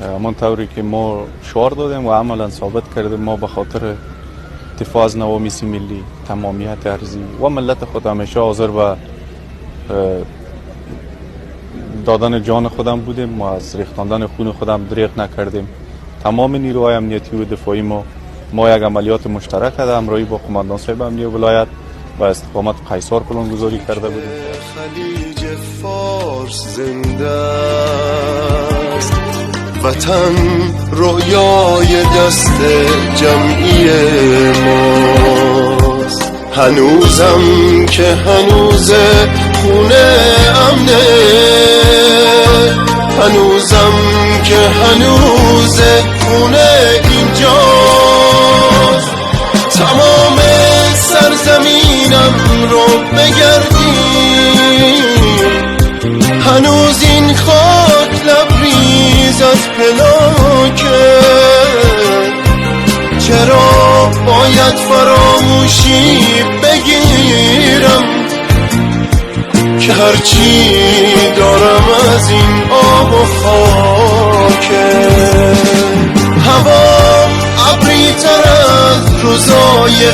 همان طوری که ما شعار دادیم و عملا ثابت کردیم، ما به خاطر دفاع از نوامیس ملی، تمامیت ارضی و ملت خود همیشه حاضر به دادن جان خودم بودیم. ما از ریختاندن خون خودم دریغ نکردیم. تمام نیروهای امنیتی و دفاعی ما یک عملیات مشترک همراهی با قماندان صاحب امنیه ولایت و استقامت قیصار پلان گذاری کرده بودیم. خلیج فارس زنده است، وطن رویای دست جمعی ماست. هنوزم که هنوز خونه امنه، هنوزم که هنوز خونه اینجاست. تمام سرزمینم رو بگردیم، هنوز این خاک لبریز از پلاکه. چرا باید فراموشی بگیرم که هرچی دارم از این آب و خاکه. هوا ابری تر از روزای